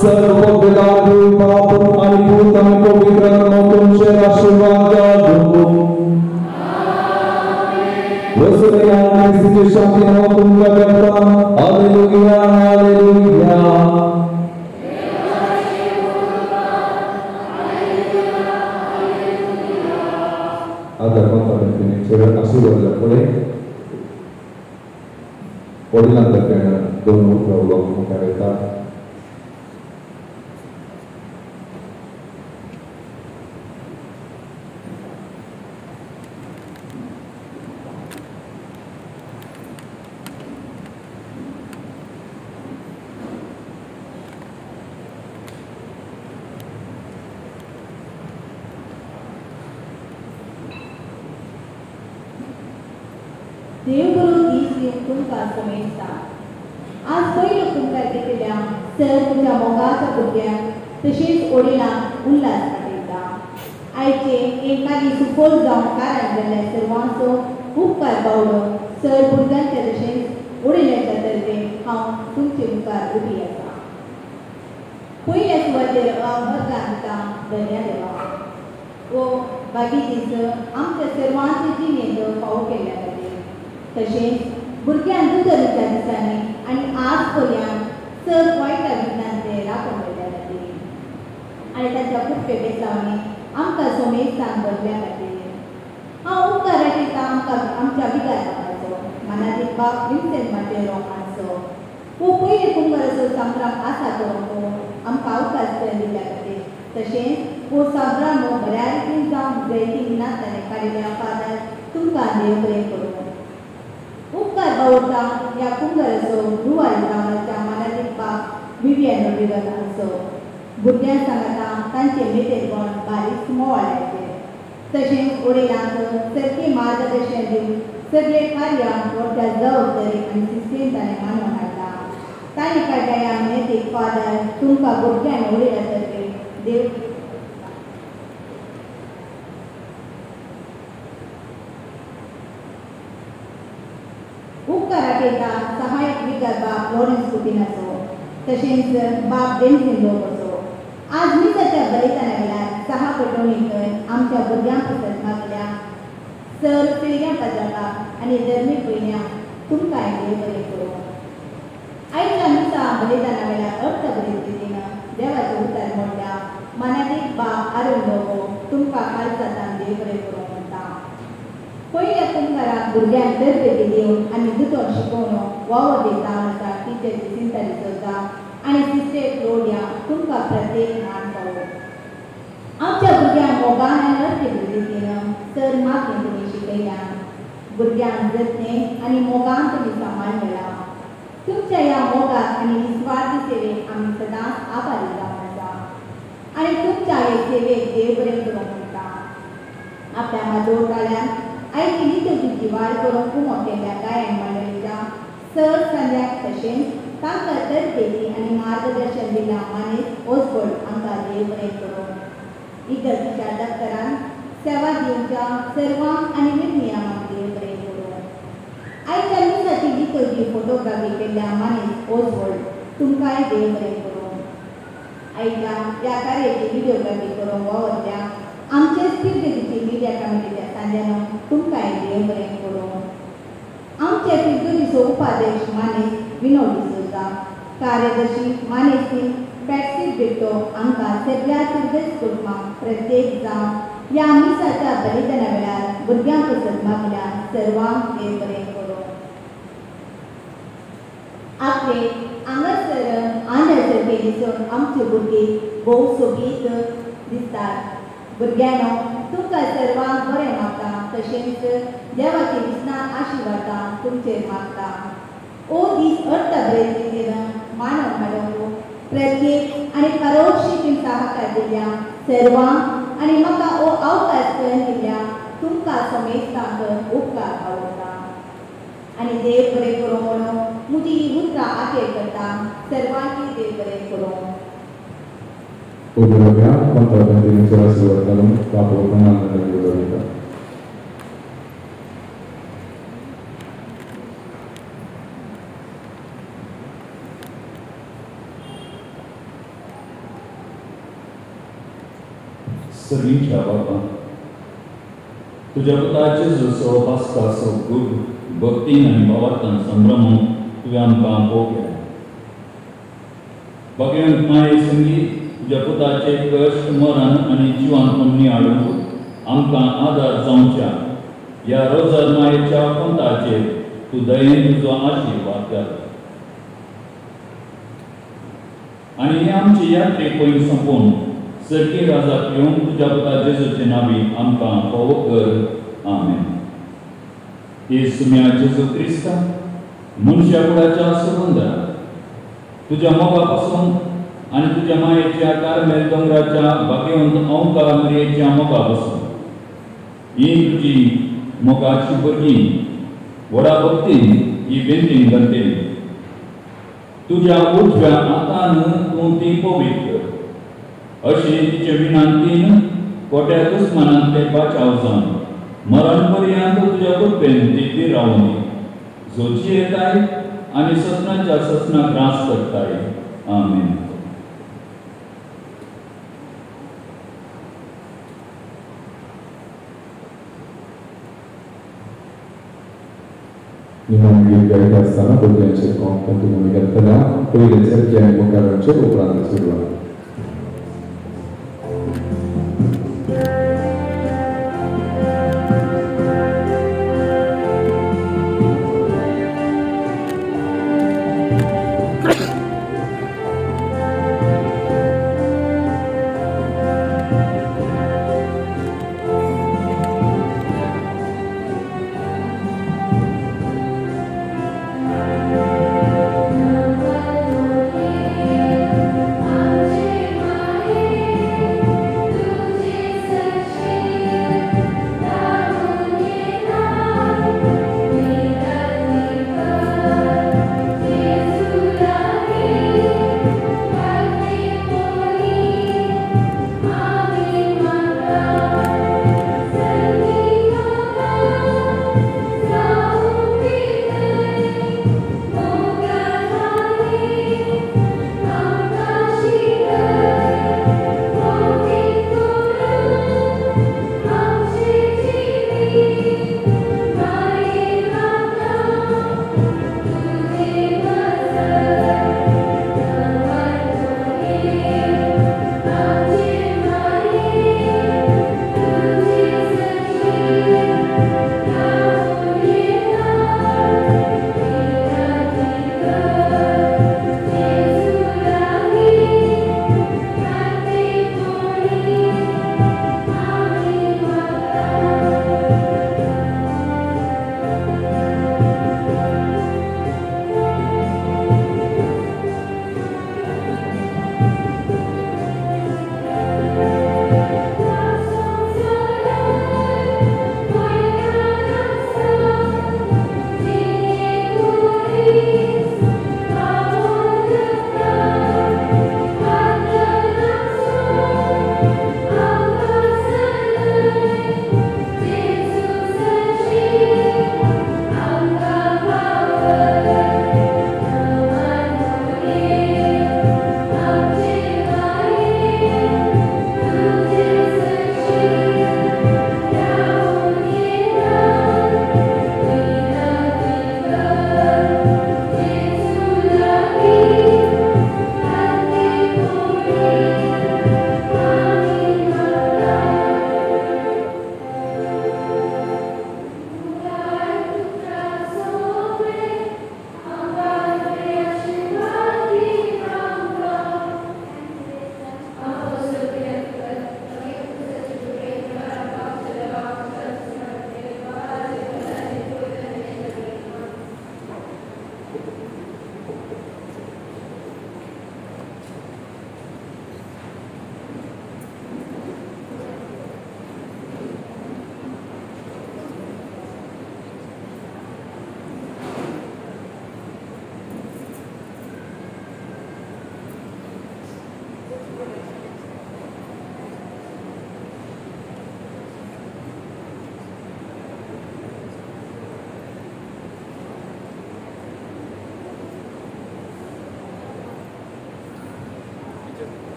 सर्व पिता देव बाप आनी पूत आनी पवित्र आत्मो तुमचेर आशिर्वाद घालूं. वसुया क्रिस्ताची शांती हांव तुमकां करता. Hallelujah hallelujah. आतां कोणता व्यक्तीने आशिर्वाद फुडें वडिलां तर्फे 2 उतरां उलोवंक मुखार येता. देवगुरू दीस दिवन तुमकां समेस्ता. आज पयलो तुमकां दिलेल्या सर तुमच्या मोगाच्या भुरग्यांक तशेंच वडिलांक उल्हास वाटयता. आयचे एक लागीं सुफल जावन कारण जाल्ल्या सर्वांचो उपकार पावलो सर भुरग्यांच्या तशेंच वडिलांच्या तर्फे हांव तुमचे मुखार उबी आसा. पयल्या सुवातेर हांव अर्गां दिता धन्या देवा वो बागी दीस आमच्या सर्वांचे जिणेंत फावो केल्ल्या खातीर तशेंच भुरग्यांक दुदरीच्या दिसांनी आनी आज पर्यंत चड वायट विघ्नांचे राखण मेळ्ळ्या खातीर आनी तांच्या खूब बेसांनी आमकां सोमेस्तान भरल्या खातीर हांव उपकार आठयता आमकां आमच्या विगार बाबाचो मानादीक बाब विन्सेंट मातेरो हांचो हो पयले कुंगराचो संभ्रम आसा तो आमकां अवकाश दिल्ल्या खातीर तशेंच हो संभ्रम बऱ्या रितीन जावन जैती मिनाताने काडिल्ल्या फादर तुमकां देव बरें करूं. उपकार बावडटा ह्या कुंगराचो रुवारी जावनाच्या मानादीक बाब विवियन रोड्रिगज हांचो भुरग्यां सांगाता तांचे मेतेरपण बारीक मोवाळ्याचें तशेंच वडिलांक सारकें मार्गदर्शन दिवन सगळे कार्यां मोठ्या जबाबदारी आनी सिस्टीम ताणें मानून हाडला. ताणें काडल्या ह्या मेहनतीक फादर तुमकां भुरग्यांनी वडिलां तर्फे देव उपकार आठयता सहायक विकार बाब लॉरेन्स कुटिनाचो तशेंच बाब डेन्सीन लोबोचो. आज मिसाच्या बलिदाना वेळार 6 पटवणीकर आमच्या भुरग्यां पासत मागल्या सर पिळग्यां पात्राबाब आनी धर्मीक भयण्यां तुमकांय देव बरें करूं. आयच्या मिसा बलिदाना वेळार अर्थ बरीत रितीन देवाचें उतर मोडल्या मानादीक बाब आरुण लोबो तुमकां काळजांतल्यान देव बरें करूं म्हणटा. पयल्या कुंगाराक भुरग्यांक तरबेती दिवन आनी दुतोर शिकोवन वावर दिता आसा टिचर चिंता दिसता आनी सिस्टर क्लोडिया तुमकां प्रत्येक मान पावो. आमच्या भुरग्यांक मोगान आनी अर्थे रितीन सर मागणें तुमी शिकयल्या भुरग्यांक जतने आनी मोगान तुमी सांबाळ्ळा. तुमच्या ह्या मोगाक आनी निस्वार्थी सेवेक आमी सदांच आभारी जावन आसा आनी तुमच्या हे सेवेक देव बरें करूं म्हणटा. आपल्या मादोळ काळ्यान आयची लिटर्जीची वाड करूंक कुमोक केल्ल्या गायन मंडळीच्या सर संध्याक तशेंच तांकां तरबेती आनी मार्गदर्शन दिल्ल्या मानेस ओसबर्ड हांकां देव बरें करूं. इगर्जीच्या दफ्तरान सेवा दिवच्या सर्वांक आनी निर्नियमांक देव बरें करूं. आयच्या मिसाची लिटर्जी फोटोग्राफी केल्ल्या मानेस ओसबर्ड तुमकांय देव बरें करूं. आयच्या ह्या कार्याची व्हिडिओग्राफी करूंक वावरल्या आमचे फिरगजीची मिडिया कमिटीच्या सांध्यानो तुमकांय देव बरें करूं. आमचे फिरगजीचो उपाध्यक्ष मानेस विनोद डिसोजा, कार्यदर्शी मानेसी पॅट्सी ब्रिटो हांकां सगळ्या फिरगज कुटुंबांक प्रत्येक जावन ह्या मिसाच्या बलिदाना वेळार भुरग्यांक पसंत मागल्या सर्वांक देव बरें करूं. आपले हांगासर आंध्यासारके दिसून आमचे भुरगीं भोव सोबीत दिसतात. भुरग्यांनो तुमकां सर्वांक बरें मागता तशेंच देवाचे विस्नान आशिर्वादां तुमचेर मागता. ओ दीस अर्थ रितीन मानव हाडूंक प्रत्येक आनी परोक्ष साहकार दिल्या सर्वांक आनी म्हाका ओ अवकाश करून दिल्या तुमकां समेस्तांक उपकार पावता आनी देव बरें करूं म्हणून म्हजी ही उतरां आखेर करता. सर्वांची देव बरें करूं. उदरव्या पंतप्रधानांच्या आशीर्वाद घालून बापू प्रणाम. सर्वीच्या बाबा तुझ्या पुताचे जसो पास्काचो गुड भक्तीन आनी भावार्थान संभ्रमून तुवें आमकां पोवया. भगवंत माये संगी तुज्या पुताचे कश्ट मरण आनी जिवान पुण्य हाडूंक आमकां आदार जावच्या ह्या रोजार मायेच्या पंथाचेर तूं दयेन तुजो आशिर्वाद घाल आनी ही आमची यात्रे पयलीं सोंपोवन सरकी राजाक येवन तुज्या पुता जेजूचे नावी आमकां फावो कर. आमेन. येसुम्या जेजू क्रिस्ता मनशा कुळाच्या सुगंधा तुज्या मोगा पासून आनी तुज्या मायेच्या कार्मेल दोंगराच्या भाग्यवंत ओंकार मरियेच्या मोगा पासून ही तुजी मोगाची भुरगीं व्हडा भक्तीन ही बेंदीन घालतली. तुज्या उजव्या हातान तूं ती पवित्र अशें तिचे विनंतीन कोट्या दुस्मानांतले बाचाव जावन मरण पर्यंत तुज्या कृपेन ती ती रावनी जो जियेताय आनी सपनाच्या सपनाक रास करताय. आमेन. निमाणें गीत गायता आसतना भुरग्यांचेर कोण भुमिका घेतना पयलें चरखे आनी मुखारांचेर उपरांत चेडवां. I'm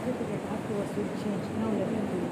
Certificate afterwards will change. Now 11 to